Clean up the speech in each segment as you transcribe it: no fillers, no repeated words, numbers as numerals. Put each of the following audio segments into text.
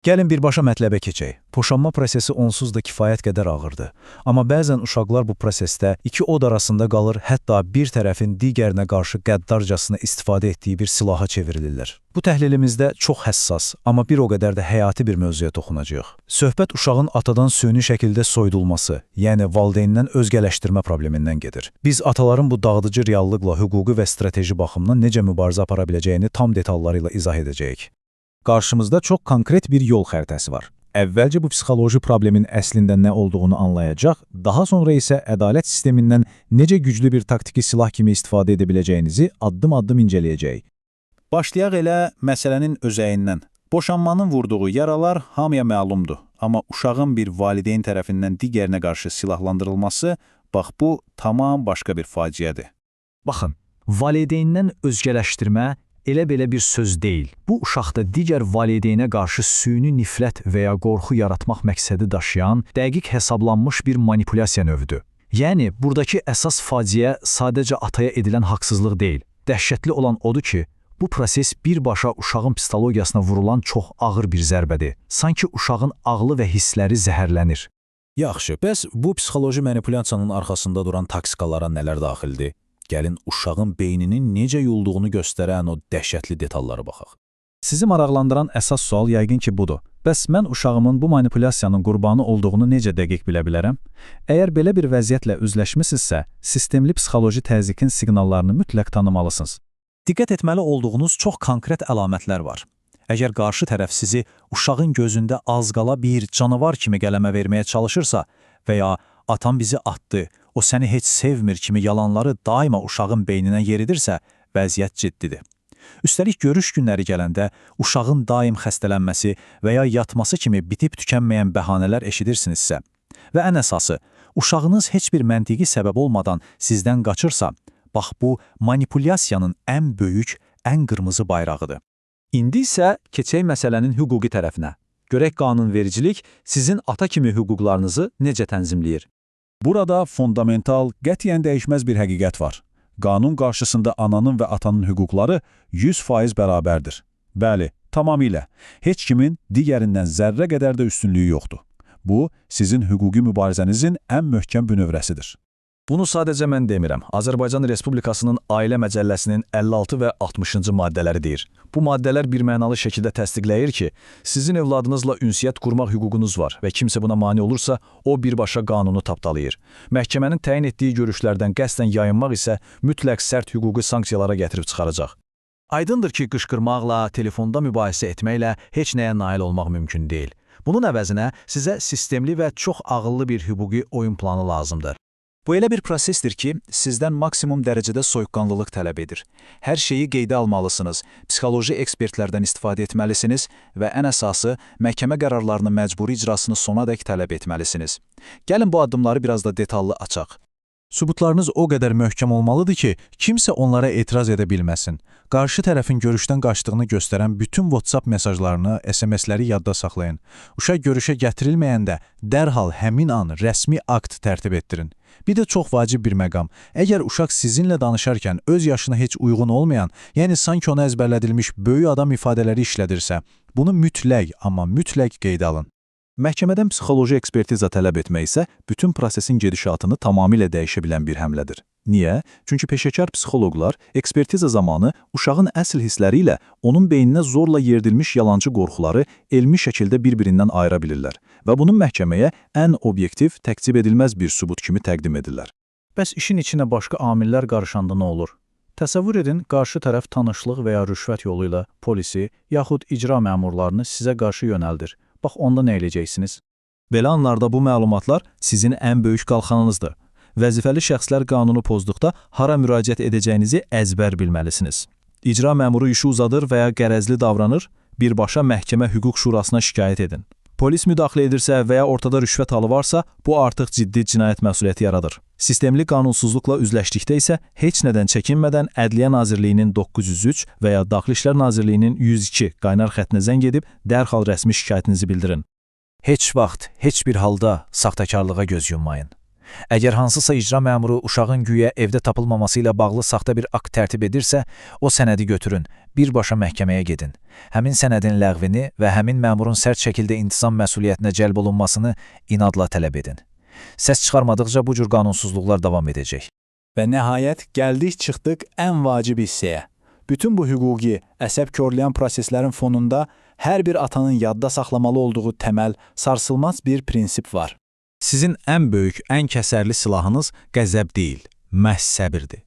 Gəlin birbaşa mətləbə keçək. Boşanma prosesi onsuz da kifayət qədər ağırdır. Amma bəzən uşaqlar bu prosesdə iki od arasında qalır, hətta bir tərəfin digərinə qarşı qəddarcasına istifadə etdiyi bir silaha çevrilirlər. Bu təhlilimizdə çox həssas, amma bir o qədər də həyati bir mövzuya toxunacağıq. Söhbət uşağın atadan süni şəkildə soyudulması, yəni valideyndən özgələşdirmə problemindən gedir. Biz ataların bu dağıdıcı reallıqla hüquqi və strateji baxımdan necə mübarizə apara biləcəyini tam detalları ilə izah edəcəyik. Qarşımızda çox konkret bir yol xəritəsi var. Əvvəlcə bu psixoloji problemin əslində nə olduğunu anlayacaq, daha sonra isə ədalət sistemindən necə güclü bir taktiki silah kimi istifadə edə biləcəyinizi addım-addım incələyəcəyik. Başlayaq elə məsələnin özəyindən. Boşanmanın vurduğu yaralar hamıya məlumdur. Amma uşağın bir valideyn tərəfindən digərinə qarşı silahlandırılması, bax bu tamam başqa bir faciədir. Baxın, valideyndən özgələşdirmə elə belə bir söz deyil. Bu uşaqda digər valideynə qarşı süni nifrət və ya qorxu yaratmaq məqsədi daşıyan, dəqiq hesablanmış bir manipulyasiya növüdür. Yəni, buradakı əsas faciə sadəcə ataya edilən haqsızlıq deyil. Dəhşətli olan odur ki, bu proses birbaşa uşağın psixologiyasına vurulan çox ağır bir zərbədir. Sanki uşağın ağlı və hissləri zəhərlənir. Yaxşı, bəs bu psixoloji manipulyasiyanın arxasında duran taktikalara nələr daxildir? Gəlin uşağın beyninin necə yuyulduğunu göstərən o dəhşətli detallara baxaq. Sizi maraqlandıran əsas sual yəqin ki budur. Bəs mən uşağımın bu manipulyasiyanın qurbanı olduğunu necə dəqiq bilə bilərəm? Əgər belə bir vəziyyətlə üzləşmisinizsə, sistemli psixoloji təzyiqin siqnallarını mütləq tanımalısınız. Diqqət etməli olduğunuz çox konkret əlamətlər var. Əgər qarşı tərəf sizi uşağın gözündə az qala bir canavar kimi qələmə verməyə çalışırsa və ya atam bizi atdı, o səni heç sevmir kimi yalanları daima uşağın beyninə yeridirsə, vəziyyət ciddidir. Üstəlik görüş günləri gələndə uşağın daim xəstələnməsi və ya yatması kimi bitib tükənməyən bəhanələr eşidirsinizsə və ən əsası, uşağınız heç bir məntiqi səbəb olmadan sizdən qaçırsa, bax bu manipulyasiyanın ən böyük, ən qırmızı bayrağıdır. İndi isə keçək məsələnin hüquqi tərəfinə. Görək qanunvericilik sizin ata kimi hüquqlarınızı necə tənzimləyir. Burada fundamental, qətiyyən dəyişməz bir həqiqət var. Qanun qarşısında ananın və atanın hüquqları 100% bərabərdir. Bəli, tamamilə. Heç kimin digərindən zərrə qədər də üstünlüyü yoxdur. Bu, sizin hüquqi mübarizənizin ən möhkəm bünövrəsidir. Bunu sadəcə mən demirəm. Azərbaycan Respublikasının Ailə Məcəlləsinin 56 və 60-cı maddələri deyir. Bu maddələr birmənalı şəkildə təsdiqləyir ki, sizin övladınızla ünsiyyət qurmaq hüququnuz var və kimsə buna mane olursa, o birbaşa qanunu tapdalayır. Məhkəmənin təyin etdiyi görüşlərdən qəsdən yayınmaq isə mütləq sərt hüquqi sanksiyalara gətirib çıxaracaq. Aydındır ki, qışqırmaqla, telefonda mübahisə etməklə heç nəyə nail olmaq mümkün deyil. Bunun əvəzinə sizə sistemli və çox ağıllı bir hüquqi oyun planı lazımdır. Bu elə bir prosesdir ki, sizdən maksimum dərəcədə soyuqqanlılıq tələb edir. Hər şeyi qeydə almalısınız, psixoloji ekspertlərdən istifadə etməlisiniz və ən əsası məhkəmə qərarlarının məcburi icrasını sonadək tələb etməlisiniz. Gəlin bu addımları biraz da detallı açaq. Sübutlarınız o qədər möhkəm olmalıdır ki, kimsə onlara etiraz edə bilməsin. Qarşı tərəfin görüşdən qaçdığını göstərən bütün WhatsApp mesajlarını, SMS-ləri yadda saxlayın. Uşaq görüşə gətirilməyəndə dərhal həmin an rəsmi akt tərtib etdirin. Bir də çox vacib bir məqam. Əgər uşaq sizinlə danışarkən öz yaşına heç uyğun olmayan, yəni sanki ona əzbərlədilmiş böyük adam ifadələri işlədirsə, bunu mütləq, amma mütləq qeydə alın. Məhkəmədən psixoloji ekspertiza tələb etmək isə bütün prosesin gedişatını tamamilə dəyişə bilən bir həmlədir. Niyə? Çünki peşəkar psixoloqlar ekspertiza zamanı uşağın əsl hissləri ilə onun beyninə zorla yeridilmiş yalancı qorxuları elmi şəkildə bir-birindən ayıra bilirlər və bunu məhkəməyə ən obyektiv, təkzib edilməz bir sübut kimi təqdim edirlər. Bəs işin içinə başqa amillər qarışanda nə olur? Təsəvvür edin, qarşı tərəf tanışlıq və ya rüşvət yolu ilə polisi yaxud icra məmurlarını sizə qarşı yönəldir. Bax onda nə eləyəcəksiniz? Belə anlarda bu məlumatlar sizin ən böyük qalxanınızdır. Vəzifəli şəxslər qanunu pozduqda hara müraciət edəcəyinizi əzbər bilməlisiniz. İcra məmuru işi uzadır və ya qərəzli davranır, birbaşa məhkəmə hüquq şurasına şikayət edin. Polis müdaxilə edirsə və ya ortada rüşvət halı varsa, bu artıq ciddi cinayət məsuliyyəti yaradır. Sistemli qanunsuzluqla üzləşdikdə isə heç nədən çəkinmədən Ədliyyə Nazirliyinin 903 və ya Daxili İşlər Nazirliyinin 102 qaynar xəttinə zəng edib dərhal rəsmi şikayətinizi bildirin. Heç vaxt, heç bir halda saxtakarlığa göz yummayın. Əgər hansısa icra məmuru uşağın güya evdə tapılmaması ilə bağlı saxta bir akt tərtib edirsə, o sənədi götürün, birbaşa məhkəməyə gedin. Həmin sənədin ləğvini və həmin məmurun sərt şəkildə intizam məsuliyyətinə cəlb olunmasını inadla tələb edin. Səs çıxarmadıqca bu cür qanunsuzluqlar davam edəcək. Və nəhayət gəldik çıxdıq ən vacib hissəyə. Bütün bu hüquqi, əsəb korlayan proseslərin fonunda hər bir atanın yadda saxlamalı olduğu təməl, sarsılmaz bir prinsip var. Sizin ən böyük, ən kəsərli silahınız qəzəb deyil, məhz səbirdir.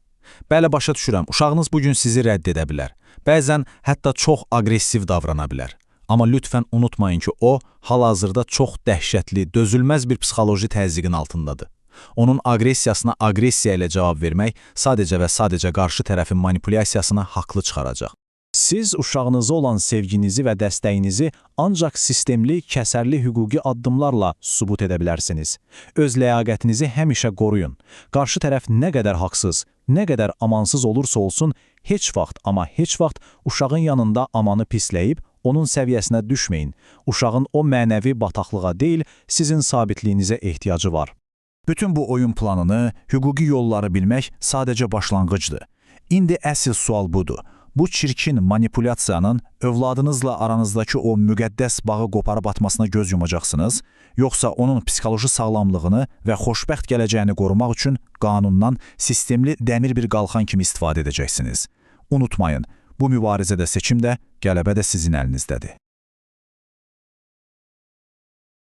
Bəli, başa düşürəm, uşağınız bu gün sizi rədd edə bilər. Bəzən hətta çox aqressiv davrana bilər. Amma lütfən unutmayın ki, o, hal-hazırda çox dəhşətli, dözülməz bir psixoloji təzyiqin altındadır. Onun aqressiyasına aqressiya ilə cavab vermək sadəcə və sadəcə qarşı tərəfin manipulyasiyasını haqlı çıxaracaq. Siz uşağınıza olan sevginizi və dəstəyinizi ancaq sistemli, kəsərli hüquqi addımlarla sübut edə bilərsiniz. Öz ləyaqətinizi həmişə qoruyun. Qarşı tərəf nə qədər haqsız, nə qədər amansız olursa olsun, heç vaxt, amma heç vaxt uşağın yanında amanı pisləyib onun səviyyəsinə düşməyin. Uşağın o mənəvi bataqlığa deyil, sizin sabitliyinizə ehtiyacı var. Bütün bu oyun planını, hüquqi yolları bilmək sadəcə başlanğıcdır. İndi əsl sual budur. Bu çirkin manipulyasiyanın övladınızla aranızdakı o müqəddəs bağı qoparıb atmasına göz yumacaqsınız, yoxsa onun psixoloji sağlamlığını və xoşbəxt gələcəyini qorumaq üçün qanundan sistemli dəmir bir qalxan kimi istifadə edəcəksiniz. Unutmayın, bu mübarizədə seçim də, qələbə də sizin əlinizdədir.